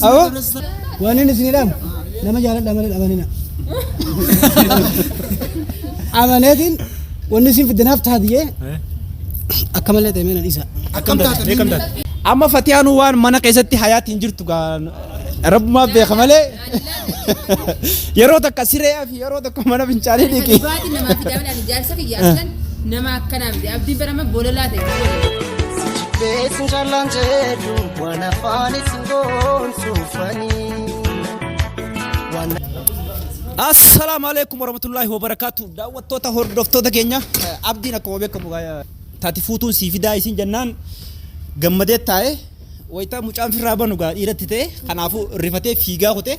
Aboo waan inni isin jedhamu nama jaaladha malee amanina. Amaneetiin wanni isin fiddanaaf taatiyee akka malee ta'e meena dhiisa. Akkam taate? Beekam taate. Amma Fatiyaanuu waan mana keessatti hayaatiin jirtu gaa rabbumaa beeka malee yeroo takka siree fi yeroo tokko mana fincaanii dhiqi. Dhugaatiin namaa fidaa malee ani jaarsa kiyya aslan nama akkanaa miti. Abdiin bara amma bololaa ta'e. Beesin callaan jedhu waan afaan isin goonsuufanii. Waan Assalaamu alaikum warahmatullahi wabarakatuh. Daawwattoota hordoftoota keenya abdiin akkuma beekamu taati fuutuun sii fidaa isin jennaan gammadee taa'e wayita mucaan firraa banu gaa dhiiratti ta'e kanaafuu rifatee fiigaa kute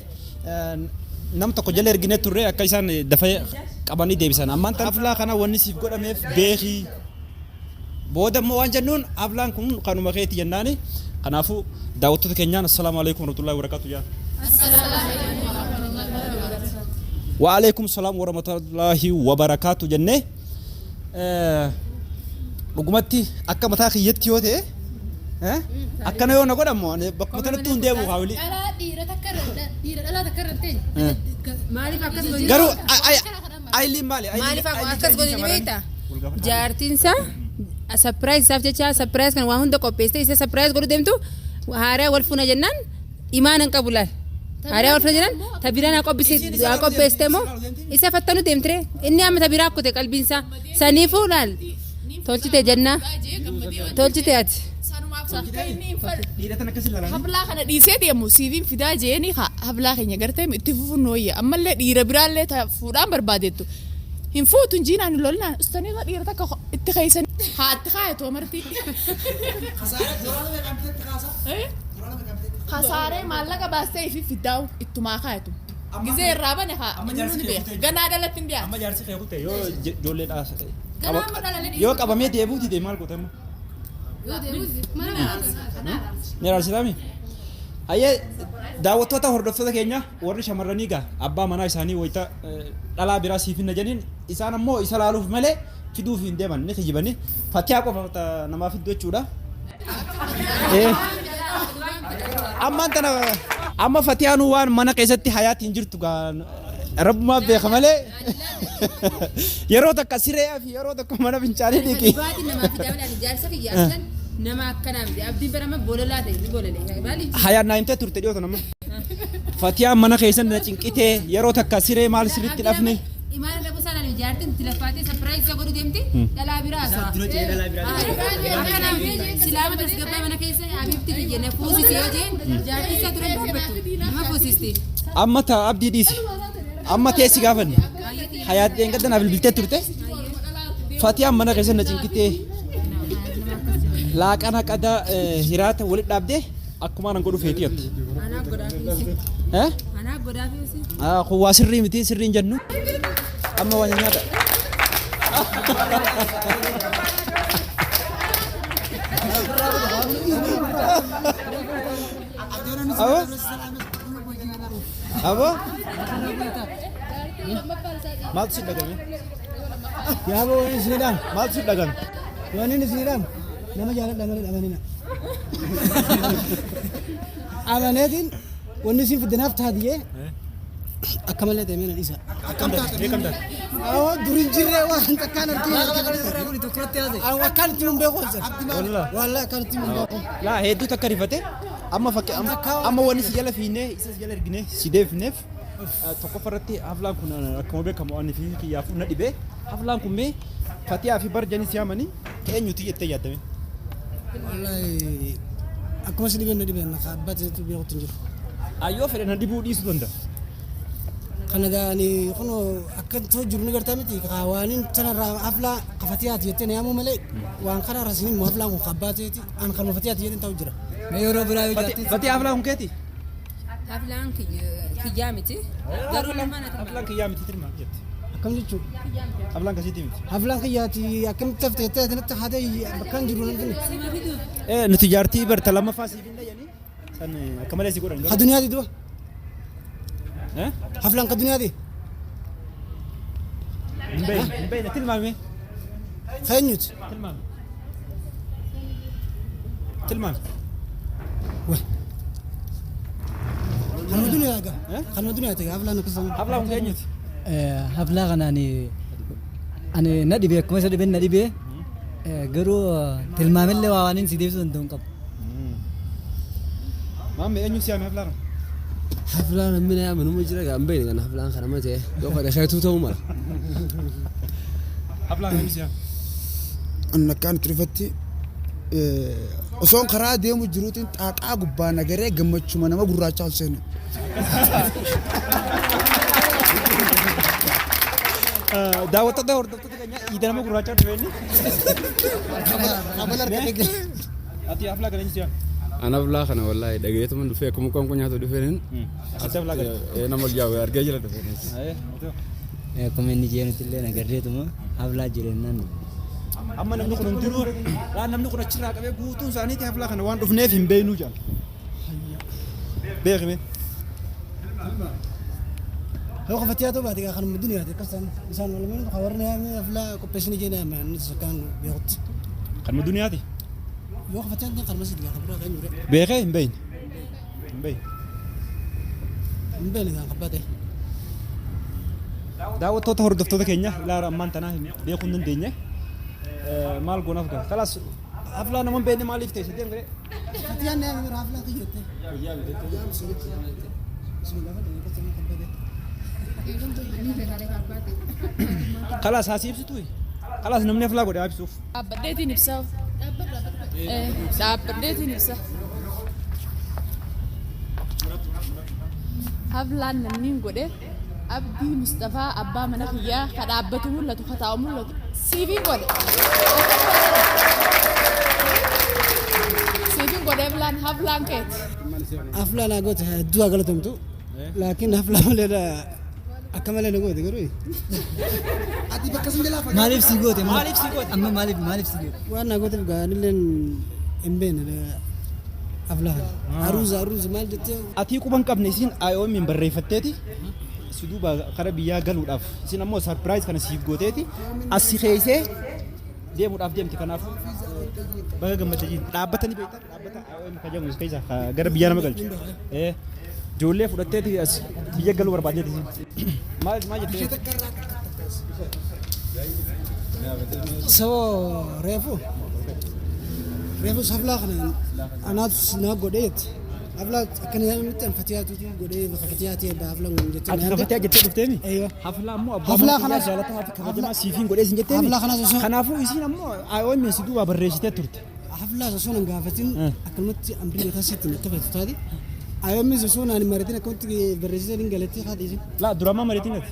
nam tokko jala erginee turre akka isaan dafee qabanii deebisan. Ammaan tan aflaa kana wanni siif godhameef beekii. Booda immoo waan jennuun aflaan kun kanuma keeti jennaani. Kanaafuu daawwattoota keenyaan assalaamu alaikum warahmatullahi wabarakatuh yaa. Wa alaikum salaam warahmatullahi wabarakatuh jennee dhugumatti akka mataa kiyyatti yoo ta'e akkana yoo na godhamu ani bakkuma tanatti hin deebi'u haawilii. Dhalaa dhiira takka irra dhiira dhalaa takka irra hin teenye. Maaliif akkas godhi? Garuu ayiliin maali? Maaliif akkas godhi ni beektaa? Jaartiin isaa surprise isaaf jecha surprise kan waa hunda qopheessite isa surprise godhu deemtu haaraa wal fuuna jennaan imaana hin qabu laal. Haaraa wal fuuna jennaan ta biraa naa qopheessite moo isa fattanu deemtire inni amma ta biraa kute qalbiin isaa saniifuu laal tolchite jennaa tolchite ati. Sanumaaf akka inni hin fedhu. Dhiira tan akkas ilaalanii. Hablaa kana dhiisee deemu siifiin fidaa jeeni hablaa keenya gartee itti fufuun wayya. Ammallee dhiira biraallee ta fuudhaan barbaadeettu. Hin fuutu hin jiinaan hin lolinaan ustanii dhiira takka itti keessan haatti kaayatu amartii. Kasaaree maallaqa baastee ifi fiddaa'u ittumaa kaayatu. Gizee irraa bane haa inni ni beeka. Ganaa dhalatti hin dhiyaatu. Amma jaarsi kee kute yoo ijoollee dhaasa ta'e. Ganaa amma dhalanii Yoo qabamee deebi'uu dide maal goota immoo? Yoo deemuus mana Ni araarsitaami? Hayyee daawwattoota hordoftoota keenya warri shamarranii gaa abbaa manaa isaanii wayita dhalaa biraa siif hin janiin isaan ammoo isa laaluuf malee fiduuf hin deeman ni kijibanii fatiyaa qofa namaa fiddu jechuudha. Ammaan tana amma fatiyaanuu waan mana keessatti hayaatiin jirtu gaa rabbumaa beeka malee yeroo takka siree fi yeroo tokko mana fincaanii dhiqi. Dhugaatiin namaa fidaa malee ani jaarsa kiyya aslan nama akkanaa miti. Abdiin bara amma bololaa ta'e ni bolole. Maaliif? Hayaan naa himtee turte dhiyoo nama. Fatiyaan mana keessan na cinqitee yeroo takka siree maal sirriitti dhafne. Imaana dhabuu isaan ani jaartiin itti laffaatee surprise isa godhu deemti dhalaa biraa haasawaa. Akkanaa miti silaama tasgabbaa mana keessa abiibti kiyya na fuusisi yoo jeen jaartii isaa dura hin dhaabbattu nama fuusisti. Amma ta abdii dhiisi. Amma teessi gaafanne. Hayaat dheengadda naa bilbiltee turte. Fatiyaan mana keessan na cinqitee laaqana qadaa hiraata walitti dhaabdee akkuma anan godhu feetii jette. Anaa godhaa fi Eh? anaa godhaa fi Kun waa sirrii miti sirrii hin jennu. Amma waan nyaata. Abo? Abo? Maaltu si dhagame? Yaaboo waan isin jedhamu Maaltu si dhagame? waan inni isin jedhamu nama jaaladha malee amanina. Amaneetiin wanni isin fiddanaaf taatiyee akka malee ta'e meena dhiisa. Akkam taate? Beekam taate. Awwa durin jirree waan takkaan arginu. Akkaan itti hin beeku. Wallaahi akkaan itti hin beeku. Laa hedduu takka rifate amma fakkii amma wanni si jala fiinnee isa si jala ergine si deebifneef tokkoffaa irratti haflaan kun akkuma beekamu ani fi kiyyaafuu na dhibe haflaan kun mee fatiyaa fi barjanii si yaamanii eenyuti jettee yaaddame. Wallaahi akkuma si dhibeen na dhibeen abbaa ta'etu beekutti hin jiru. Ayyoo fedhe na dhibuu dhiisuu danda'a. Kana gaani kun akka ta'u jiru ni gartaa miti waan sanarraa haflaa kafatiyaati jettee na yaamuu malee waan kana irra sinin haflaan kun abbaa ta'eeti an kanuma fatiyaati jedheen ta'u jira. Mee yeroo biraa yoo jaartiin Fatiyaa haflaan kun keeti? Haflaan kiyyaa miti. Garuu nama na Haflaan kiyyaa miti tilmaam jette. Akkam jechuudha. Haflaan kasiiti miti. Haflaan kiyyaati akkamitti haftee jettee atinatti haatee bakka hin jiru namni. Nuti jaartii barta lammaffaa siif hin dhayyanii san akka malee si godhan Ka garuu. duniyaati duba. Eh? Haflaan ka duniyaati. Hin beekne hin beekne tilmaame. Feenyuti. Tilmaami. Tilmaami. Way. Kanuma duniyaa gaa. Kanuma duniyaa ta'e haflaan akkasuma. Haflaan kun keenyuti. Haflaa kana ani na dhibee akkuma isa dhibeen na dhibee garuu tilmaamillee waa waan inni si deebisuu danda'u hin qabu. Maamme eenyu si yaame haflaa kana? Haflaan namni na yaame numa jira gaan beekne kana haflaan kana matee yoo fedhe keetuu ta'uu mala. Haflaan eenyu si yaame? Anna akkaan itti dhufetti osoon karaa deemu jiruutiin xaaxaa gubbaa nagaree gammachuma nama gurraachaa ol seene. Daawwattoota hordoftoota keenya iida nama gurraachaa dhufe inni. Kabala argatee. Ati haflaa kana eenyu si yaame? Ana haflaa kana wallaahi dhageetuma dhufee akkuma qoonqoo nyaatu dhufeen Asitti haflaa gala. Nama ol yaa'u argee jira dhufeen. Akkuma inni jeenutti illee nagarreetuma haflaa jireenyaan. Amma namni kun hundinuu waan namni kun achirraa qabee guutuun isaaniitii haflaa kana waan dhufneef hin beeknuu jedhan. Beekime. Yoo qofatti haa ta'u baate kanuma duniyaati akkas ta'an isaan walumaa kan warri haflaa qopheessanii jeen yaame inni akkaan beekutti. Kanuma duniyaati. Yoo qofatti haa ta'u kanuma sitti kan biraa kan jiru. Beekee hin beekne. Hin beekne. Hin beekne kan qabbate. Daawwattoota hordoftoota keenya ilaara ammaan tanaa beekuu hin dandeenye. Maal goonaaf gaa? Kalaas haflaa nama hin beekne maaliif ta'e sadeen garee? Fatiyaan na yaame haflaa kiyyatte. Kalaas haasii ibsitu. Kalaas namni haflaa godhe haa ibsuuf. Dhaabbadheetiin ibsa. Dhaabbadheetiin ibsa. Haflaan namni godhe Abdii Mustafaa abbaa mana kiyyaa ka dhaabbatu mul'atu ka taa'u mul'atu siifiin godhe. Siifiin godhe haflaan haflaan keeti. Haflaa naa goote hedduu haa galatamtu. Laakiin haflaa malee akka malee na goote garuu. Ati bakka sun jalaa fagaatu. Maaliif si goote? Maaliif si goote? Amma maaliif maaliif si goote? Waan naa gooteef gaa anilleen hin beekne haflaa kana. Aruuza aruuza maal jettee. Atii quba hin qabne isiin IOM hin barreeffatteeti. Si duuba kara biyyaa galuudhaaf isin ammoo surprise kana siif gooteeti as si keeysee deemuudhaaf deemti kanaafuu baga gammadde jiin. Dhaabbata ni beektaa dhaabbata IOM kan jedhamu keessa gara biyyaa nama galchu. Ijoollee fudhatteeti as biyya galuu barbaaddeeti isin. Maal maal jettee? So reefu reefu haflaa kana anaatu naa godhee jetti. Haflaa akkana yaadnutti an fatiyaatu godhee fatiyaati haflaan kun jettee. Ati kafataa jettee dhufteemi? Eeywa. Haflaa ammoo abbaa Haflaa mana kanas- jaalatamaa fi kabajamaa siifiin godhee isin jetteemi? Haflaa kanas osoo- Kanaafuu isiin ammoo IOM si duuba barreessitee turte. Haflaa osoo nan gaafatin akkanumatti amrii mataa isiitti akka feetu taate. Ayoomis osoo naan hin maritin akkanumatti barreessitee hin galattee haati isin. Laa duramaa mariitiin gati.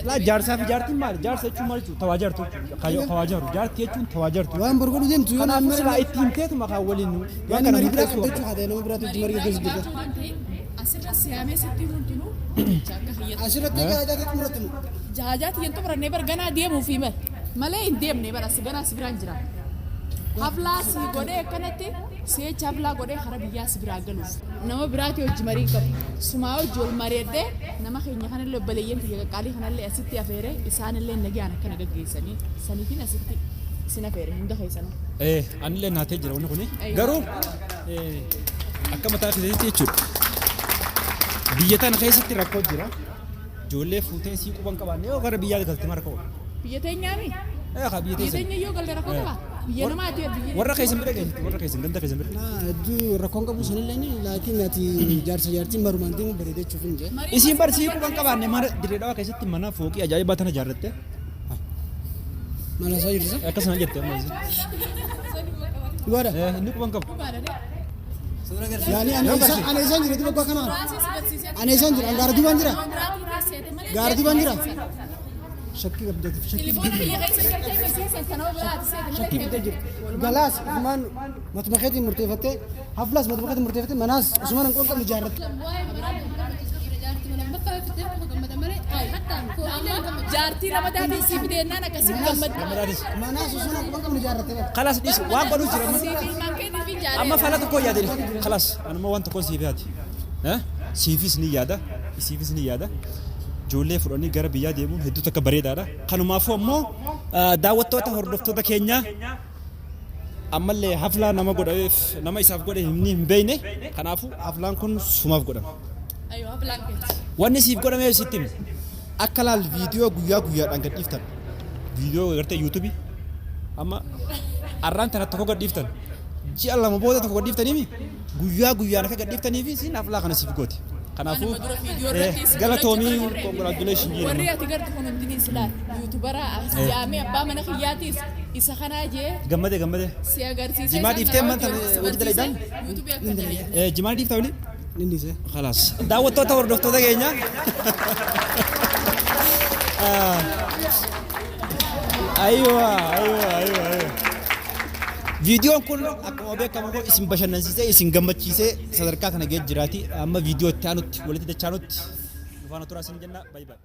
Laa jaarsaa fi jaartiin maali? Jaarsa jechuun maal jechuudha? Tawaa jaartu jechuudha. Tawaa jaaru. Jaartii jechuun tawaa jaartu. Waan borgodhu deemtu yoo naan Kanaafuu silaa itti himteetuma kan waliin waan Waan kana marii biraa murteessuu qabda jechuudha haadha nama biraatu wajjin marii gaggeessu jirta. Asirra siyaamee sitti hundinuu akka kiyyatti. Asirratti egaa ajaa'ibatti xumurattu. Jaajaati yentu barannee bar ganaa deemuufi mal malee hin deemne bara si ganaa si biraan jira. Haflaa si godhee akkanatti si'echa haflaa godhee kara biyyaa si biraa galuuf. Nama biraati hojii marii qabu. Sumaa hojii ol mari'adhee nama keenya kanallee obboleeyyan kiyya qaqqaalii kanallee asitti afeeree isaanillee nagaan akkana gaggeessanii saniifin asitti isin afeere hunda keessanuu. Anillee naatee jira wanni kuni. Garuu akka mataa keessatti jechuudha. Biyya tana keessatti rakkoo jira. Ijoollee fuutee sii quban qabaanne yoo gara biyyaa galte mara qabu. Biyya teenyaami? Kaa biyya Biyya teessan. teenya yoo galte rakkoo qaba? Biyya namaati biyya. Warra keessan bira geessiti warra keessan ganda keessan bira. Hedduu rakkoon qabu sanillee laakiin ati jaarsa jaartiin barumaan deemu bareeda jechuuf hin jee. Isiin bar sii quban qabaanne mana dirree dhawaa keessatti mana fooqii ajaa'ibaa tana ijaarratte. Maal haasaa jirtu? Akkasuma jette amma isin. Dhugaadha. Inni quban qabu. Yaani ani isaan jira duuba kana. Ani isaan jira gaara duubaan jira. Gaara duubaan jira. Shakkii qabdeeti shakkii. Telefoona biyya keessa galtee barsiisan tanoo biraati seete malee. Shakkii fiddee jirti. Galaas ufumaan matuma keetiin murteeffattee haflaas matuma keetiin murteeffattee manaas usumaan hin qabne ijaarratte. Jaartii lama taatiin si fideennaan akkasii gammadde. Manaas usumaan hin qabne ijaarratte. Kalaas dhiisi waan godhu jira amma. Siif ilmaan keetiif hin jaaree. Amma fala tokko yaadani. Kalaas anuma waan tokko siif yaadi. Siifis ni yaada. Isiifis ni yaada. Ijoollee fudhanii gara biyyaa deemuun hedduu takka bareedaadha. Kanumaafuu ammoo Daawwattoota hordoftoota keenya, ammallee haflaa nama godhameef, nama isaaf godhe hin beekne. Kanaafuu haflaan kun sumaaf godhame. Ayyo, haflaan keeti. Wanni siif godhameef sitti hime. Akka laal viidiyoo guyyaa guyyaadhaan gadhiiftan. Viidiyoo gartee YouTubeii. Amma arraan tana tokko gadhiiftan. Ji'a 2 booda tokko gadhiiftaniimi guyyaa guyyaan akka gadhiiftaniifi siin haflaa kana siif gooti. Kanaafuu Anuma dura viidiyoo irratti isin galatoomii, dura congratulation. Warri ati gartu kun hundinii silaa YouTuberaa as jaamee abbaa mana kiyyaatiis isa kanaa jee Gammade, gammade. si agarsiisee. Jimaa dhiiftee ammaan tana hojii dalaydaan? YouTubeii akka dalagdan. Jimaa dhiiftaa wali? Nin dhiise. Khalaas. Daawwattoota hordoftoota keenya. Aywa, aywa, aywa, aywa. Viidiyoon kun akkuma beekamu kun isin bashannansiisee, isin gammachiisee sadarkaa kana ga'ee jiraati. Amma viidiyoo itti aanutti walitti dachaanutti nu faana turaa isin jenna. Bye bye.